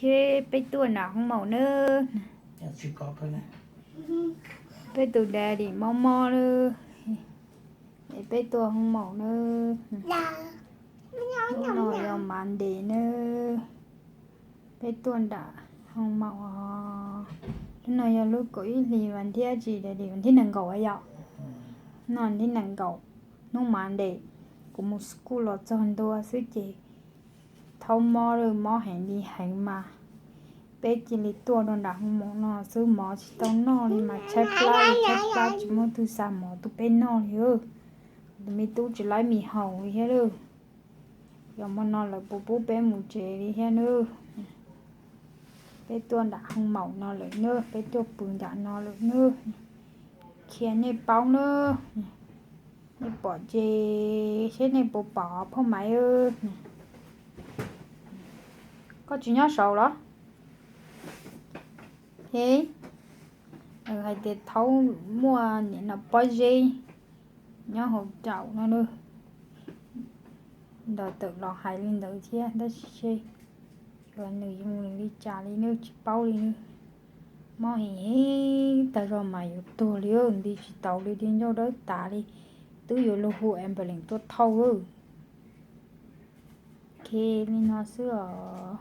Peb tuaj nram hoo maum nawb. Peb tus daddy mob mob nawb, es peb tuaj hoo maum nawb. Hnub no yog Monday nawb, peb tuaj nram hoo maum os. Hnub no yog lub kaum ib hlis vas thib, tsis, vas thib nees nkaum yom. No thib nees nkaum, hnub Monday, kuv mus school los txog ntua xwb ces thaub mob lawm, mob heev li heev mas peb cia li tuaj rau nram hoo maum no xwb, mov tsis tau noj li mas tshaib plab li tshaib plab, tsis muaj tug xa mov tuaj peb noj li. Tus me tub tsis laib mis haus li thiab lawm. Yog hmo no lawv puas pub peb mus tsev li thiab nawb. Peb tuaj nram hoo maum no lawm nawb, peb tuaj pw nram no lawm nawb. Qhia nej paub nawb, nej pom ces seb nej puas pom phauj Maiv. Koj tsis nyob saud los? He, hais tias thaub muaj nim no pob zeb nyob hauv caum no nawb. Nrog tawm los hais li ntawd thiab tab sis seb xyov nws yuav mus li cas li nawb, tsis paub li nawb. Mob heev heev tag zog mas yuav tuag li, nti tsis taus li, di ncauj dawb tas li, twb yuav luag hu ambulance tuaj thauj lawm. Ok, li no xwb os.